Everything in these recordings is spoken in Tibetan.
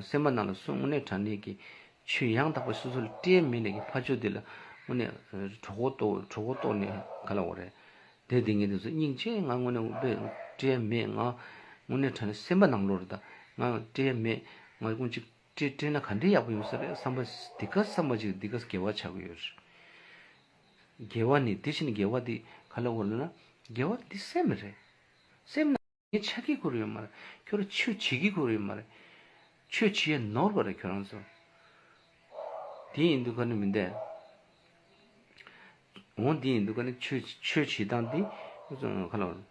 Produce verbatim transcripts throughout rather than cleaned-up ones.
སེམས་པ་ནང་ལ་སུ་དངོས་གནས་དྲང་གནས་ཀྱི་ཆོས་ཡང་དག་པ་སོ་སོ་ལ་སྤྲད་མེད་ནས་ཀྱི་ཕ་ཆོས་དེ་ལ་དངོས་གནས་གྲོད་ཁོག་ལྟོགས་གྲོད་ཁོག་ལྟོགས་ནས་ག་ལ་འོ་རེད། དེ་དེ་ངས་དེ་ཚོ་སྙིང་རྗེ་ང་དངོས་གནས་དཔེ་སྤྲད་མེད། ང་དངོས་གནས་དྲང་གནས་སེམས་པ་ནང་ལོགས་རེད། ད་ང་སྤྲད་མེད། ང་ཀུན་གཅིག་སྤྲད་སྤྲད་ན་ག་འདྲས་ཡག་པོ་ཡོང་ས་རེད་བསམ་པ། དེ་ག་བསམ་པ་ཅིག་དེ་ག་དགེ་བ་ཆགས་ཀྱི་ཡོད་རེད། དགེ་བ་ནི་དེ་བཞིན་དགེ་བ་དེ་ག་ལ་འོ་ལ་ན། དགེ་བ་དེ་སེམས་རེད། སེམས་ནང་ངས་ཆགས་ཀྱི་ཁུར་ཡོད་མ་རེད། ཁྱོད་རང་ཆོས་བྱེད་ཀྱི་ཁུར་ཡོད་མ་རེད། ཆོས་བྱེད་ཡ་ནོར་བ་རེད་ཁྱོད་རང་ཚོ། དེ་ཡིན་དུས་ག་ནས་མི་འདས། འོང་དེ་ཡིན་དུས་ག་ནས་ཆོས་ཆོས་བྱེད་སྟངས་དེ་ག་ལ།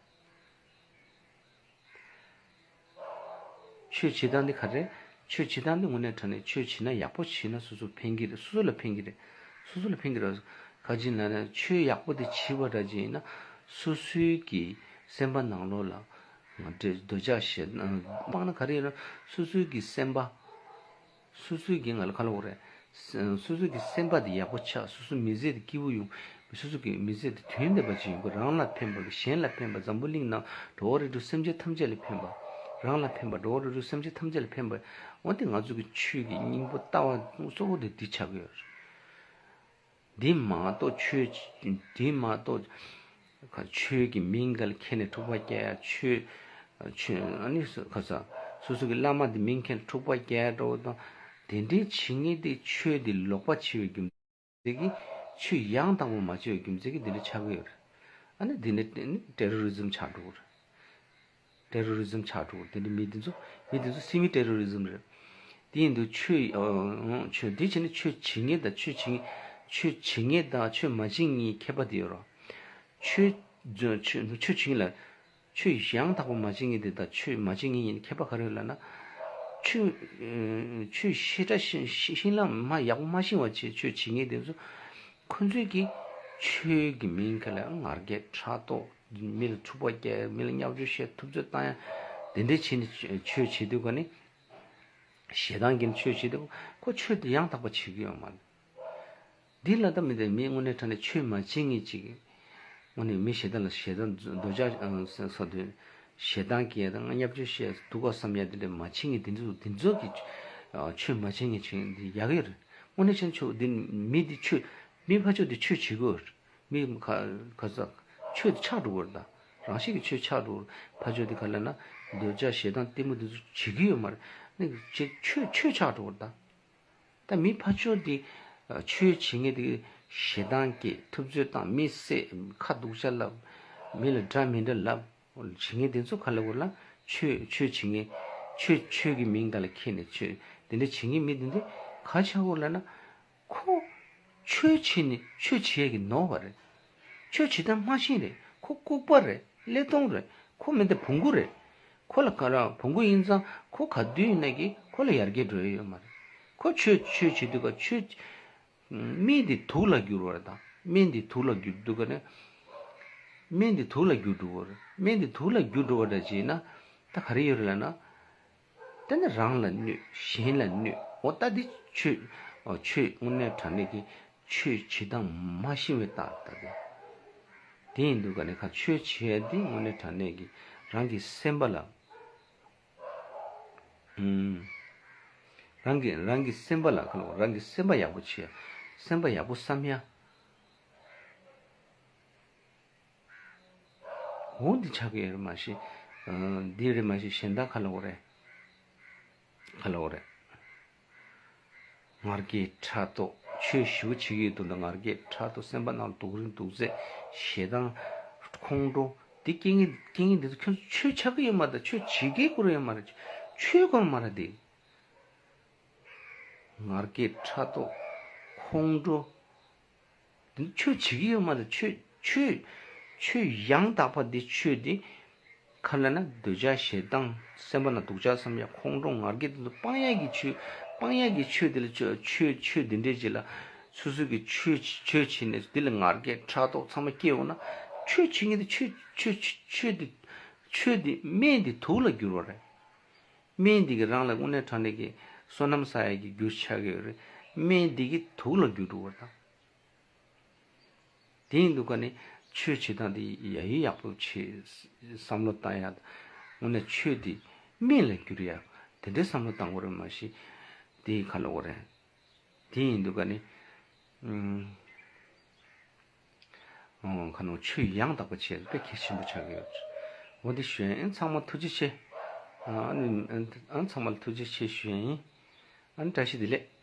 ཆོས་བྱེད་སྟངས་འདི་ག་རེ། ཆོས་བྱེད་སྟངས་འདི་དངོས་གནས་དྲང་གནས་ཆོས་བྱེད་ན་ཡག་པོ་བྱེད་ན་སོ་སོ་ཕན་གྱི་རེད། སོ་སོ་ལ་ཕན་གྱི་རེད། སོ་སོ་ལ་ཕན་གྱི་རེད། ག་ཅི་ན་ན་ཆོས་ཡག་པོ་དེ་བྱེད་པ་འདྲ་ཅིག་ཡིན་ན་སོ་སོའི་གི་སེམས་པ་ནང་ལོགས་ལ་ང་འདྲེ་འདོད་ཆགས་ཞེ་སྡང་སྤངས་ན་ག་རེ་ཡིན་ན་སོ་སོའི་གི་སེམས་པ། སོ་སོའི་གི་ང་ལ་ག་ལ་འོ་རེད། སོ་སོ་གི་སེམས་པ་དེ་ཡག་པོ་ཆགས། སོ་སོ་མི་ཚེ་དེ་སྐྱིད་པོ་ཡོང་། སོ་སོ་གི་མི་ཚེ་དེ་དོན་ལྡན་པ་ཅིག་ཡོང་གི། རང་ལ་ཕན་པ་གི་གཞན་ལ་ཕན་པ། འཛམ་བུ་གླིང་ནང་འགྲོ་བ་རིགས་དྲུག་སེམས་ཅན་ཐམས་ཅད་ལ་ཕན་པ། རང་ལ་ཕན་པ། འགྲོ་བ་རིགས་དྲུག་སེམས་ཅན་ཐམས་ཅད་ལ་ཕན་པ། འོ་དེ་ང་ཚོ་གི་ཆོས་ཀྱི་སྙིང་པོ་ལྟ་བ་གཙོ་བོ་དེ་འདི་ཆགས་ཀྱི་ཡོད་རེད། འདི་མ་གཏོགས་ཆོས་འདི་མ་གཏོགས་ཁ་ཆོས་ཀྱི་མིང་ག་ལ་ཁྱེར་ནས་འཁྲུག་པ་སྐྱེལ་ཡ། ཆོས་ཆོས་ཨ་ནི་ཁ་ས་སོ་སོ་གི་བླ་མ་འདི་མིང་ཁྱེར་ནས་འཁྲུག་པ་སྐྱེལ་ཡ་འདྲ་བོ་དང་། དེ་འདྲའི་བྱེད་མཁན་དེ་ཆོས་འདི་ལོག་པ་བྱེད་པའི་རྒྱུ་མཚན་གྱིས་ཆོས་ཡང་དག་པོ་མ་བྱེད་པའི་རྒྱུ་མཚན་གྱིས་འདི་འདྲ་ཆགས་ཀྱི་ཡོད་རེད། ཨ་ནི་འདི་ནི་ནི་ཊེ་རོ་རི་ཛམ་ཆགས་འགྲོ་གི་རེད། ཊེ་རོ་རི་ཛམ་ཆགས་འགྲོ་གི་རེད། དེ་འདྲ་མི་འདི་ཚོ་མི་འདི་ཚོ་སེ་མི་ཊེ་རོ་རི་ཛམ་རེད། དེ་ཡིན་དུས་ཆོས་ཨ་ཆོས་དེ་བྱས་ནས་ཆོས་བྱེད་མཁན་དང་ཆོས་བྱེད་མཁན་ཆོས་བྱེད་མཁན་དང་ཆོས་མ་བྱེད་མཁན་ཁྱད་པར་དེ་ཡོད་རེད། ཆོས་ཆོས་ཆོས་བྱེད་མཁན་ལ། ཆོས་ཡང་དག་པ་མ་བྱེད་མཁན་དེ་དང་ཆོས་མ་བྱེད་མཁན་གཉིས་ཁྱད་པར་ག་རེ་ཡོད་ལབ་ན། ཆོས་ཨ་ཆོས་ཤེས་བྱ་ཤེས་ཤེས་ལམ་མ་ཡག་པོ་མ་ཤེས་པ་བྱེད་ཆོས་བྱེད་མཁན་དེ་ཚོ་ཁོ་ཚོས་ཀྱི་ཆོས་ཀྱི་མིང་ག་ལ་ང་རྒྱལ་ཕྲག་དོག་མི་ལ་འཁྲུག་པ་སྐྱེལ། མི་ལ་བརྙས་བཅོས་བྱེད། ཐུབ་ཚོད་བཏང་ཡ་དེ་འདྲས་བྱེད་ནས་ཆོས་བྱེད་དུས་ག་ནི་ཞེ་སྡང་གིས་ཆོས་བྱེད་དུས་ཁོ་ཆོས་དེ་ཡང་དག་པ་བྱེད་ཀྱི་ཡོད་མ་རེད། འདི་ལ་ལྟ་མི་དེ་མི་དངོས་གནས་དྲང་གནས་ཆོས་མ་བྱེད་མཁན་ཅིག་དངོས་གནས་མི་ཞེ་སྡང་ལ་ཞེ་སྡང་འདོད་ཆགས་ས་དོན་ཞེ་སྡང་སྐྱེ་དང་བརྙས་བཅོས་བྱེད་སྡུག་ག་བསམ་ཡ་དེ་འདྲ་མ་བྱེད་མཁན་དེ་ཚོ་དེ་ཚོ་གི་ཆོས་མ་བྱེད་མཁན་ཅིག་འདི་ཡག་ཡོད་རེད། དངོས་གནས་ཆོས་འདི་མི་འདི་ཆོས་མི་ཕར་ཕྱོགས་འདི་ཆོས་བྱེད་དགོས་རེད། མི་ག་ག་ས་ཆོས་དེ་ཆགས་འགྲོ་གི་རེད། ད་རང་བཞིན་གྱི་ཆོས་ཆགས་འགྲོ་གི་རེད། ཕར་ཕྱོགས་འདི་ག་ལ་ན་འདོད་ཆགས་ཞེ་སྡང་གཏི་མུག་འདི་ཚོ་བྱེད་ཀྱི་ཡོད་མ་རེད། ནི་ཆོས་ཆོས་ཆགས་འགྲོ་གི་རེད་ད། ད་མི་ཕར་ཕྱོགས་འདི་ཆོས་བྱེད་མཁན་དེ་ཞེ་སྡང་སྐྱེ། ཐུབ་ཚོད་བཏང་། མི་བསད། ཁ་སྡུག་ཅག་ལབ། མི་ལ་འདྲ་མི་འདྲ་ལབ། བྱེད་མཁན་དེ་ཚོ་ག་ལ་གོ་ལ་ཆོས་ཆོས་བྱེད་མཁན་ཆོས་ཆོས་ཀྱི་མིང་ག་ལ་ཁྱེར་ནས་ཆོས་དེ་འདྲ་བྱེད་མཁན་མི་དེ་འདྲ་ག་ཆགས་གོ་ལ་ན། ཁོ་ཆོས་བྱེད་ནི་ཆོས་བྱེད་ཀྱི་ནོར་བ་རེད། ཆོས་བྱེད་སྟངས་མ་ཤེས་རེད། ཁོ་ལྐུགས་པ་རེད། ཀླད་སྟོང་རེད། ཁོ་མི་འདི་བོང་གུ་རེད། ཁོ་ལ་ག་ར་བོང་གུ་ཡིན་ཙང་ཁོ་ག་དུས་ཡིན་ན་གི་ཁོ་ལ་ཡར་རྒྱས་འགྲོ་ཡི་ཡོད་མ་རེད། ཁོ་ཆོས་ཆོས་བྱེད་དུས་ག་ཆོས་སྨན་འདི་དུག་ལ་འགྱུར་བ་རེད་ད། སྨན་འདི་དུག་ལ་འགྱུར་དུས་ག་ནས་སྨན་འདི་དུག་ལ་འགྱུར་འགྲོ་བ་རེད། སྨན་འདི་དུག་ལ་འགྱུར་འགྲོ་བ་འདྲ་བྱས་ན་ད་ག་རེ་ཡོད་རེད་ལབ་ན། དེ་ནི་རང་ལ་གནོད། གཞན་ལ་གནོད། འོ་ད་འདི་ཆོས་ཨོ་ཆོས་དངོས་གནས་དྲང་གནས་ཀྱི་ཆོས་བྱེད་སྟངས་མ་ཤེས་པའི་རྟགས་ད་དེ། དེ་ཡིན་དུས་ག་ནས་ཁ་ཆོས་བྱེད་ཡ་འདི་དངོས་གནས་དྲང་གནས་ཀྱི་རང་གི་སེམས་པ་ལ། ཨུམ། རང་གི་རང་གི་སེམས་པ་ལ་ཁ་ལོ་རང་གི་སེམས་པ་ཡག་པོ་བྱེད་ཡ། སེམས་པ་ཡག་པོ་བསམ་ཡ། འོ་འདི་ཆགས་ཀྱི་ཡོད་རེད་མ་གཞི། ཨ་འདི་རེད་མ་གཞི་གཞན་དག་ག་ལ་འོ་རེད། ག་ལ་འོ་རེད། ང་རྒྱལ་ཕྲག་དོག་ཆོས་ཞུ་བྱེད་ཀྱི་འདུག་ན་ང་རྒྱལ་ཕྲག་དོག་སེམས་པ་ནང་སྡུག་རུས་སྡུག་ཚད་ཞེ་སྡང་ཁོང་ཁྲོ་འདི་རྐྱེན་ངན་རྐྱེན་ངན་འདི་ཚོ་ཁྱོད་ཚོ་ཆོས་ཆགས་ཀྱི་ཡོད་མ་རེད། ད་ཆོས་བྱེད་ཀྱི་ཁོ་རང་ཡོད་མ་རེད། ཆོས་ཁོ་རང་མ་རེད་དེ། ང་རྒྱལ་ཕྲག་དོག་ཁོང་ཁྲོ། འདི་ཆོས་བྱེད་ཀྱི་ཡོད་མ་རེད། ཆོས་ཆོས་ཆོས་ཡང་དག་པ་འདི་ཆོས་འདི་ག་ལ་ན་འདོད་ཆགས་ཞེ་སྡང་སེམས་པ་ན་སྡུག་ཅག་བསམ་ཡ་ཁོང་ཁྲོ་ང་རྒྱལ་འདི་ཚོ་སྤང་ཡ་གི་ཆོས། སྤང་ཡ་གི་ཆོས་འདི་ལ་ཆོས་ཆོས་ཆོས་འདི་འདྲས་ཅིག་ལ་སོ་སོ་གི་ཆོས་ཆོས་བྱས་ནས་འདི་ལ་ང་རྒྱལ་ཕྲག་དོག་ཚང་མ་སྐྱེ་འོང་ན་ཆོས་བྱེད་ངེས་འདི་ཆོས་ཆོས་ཆོས་འདི་ཆོས་འདི་སྨན་འདི་དུག་ལ་འགྱུར་བ་རེད། སྨན་འདི་གི་རང་ལ་དངོས་གནས་དྲང་གནས་ཀྱི་བསོད་ནམས་བསགས་ཡ་གི་རྒྱུ་ཆགས་ཀྱི་ཡོད་རེད། སྨན་འདི་གི་དུག་ལ་འགྱུར་འགྲོ་བ་དང་། དེ་ཡིན་དུས་ཀ་ནས་ཆོས་བྱེད་སྟངས་དེ་ཡ་ཡི་ཡག་པོ་བྱེད། བསམ་བློ་བཏང་ཡག་དངོས་གནས་ཆོས་དེ་སྨན་ལ་འགྱུར་ཡག་ དེ་འདྲའི་བསམ་བློ་བཏང་དགོས་རེད། མ་གཞི་དེ་ག་ལབ་དགོས་རེད། དེ་ཡིན་དུས་ཀ་ནི། ཨུམ། ཨོ་ཁ་ནོ་ཆོས་ཡང་དག་པ་བྱེད་དཔེ་གལ་ཆེན་པོ་ཆགས་ཀྱི་ཡོད། འོ་འདི་ཞུ་ཡ་ཡིན། ཚང་མ་ཐུགས་རྗེ་ཆེ། ཨ་ནི་ཨ་ཚང་མ་ལ་ཐུགས་རྗེ་ཆེ་ཞུ་ཡ་ཡིན། ཨ་ནི་བཀྲ་ཤིས་བདེ་ལེགས།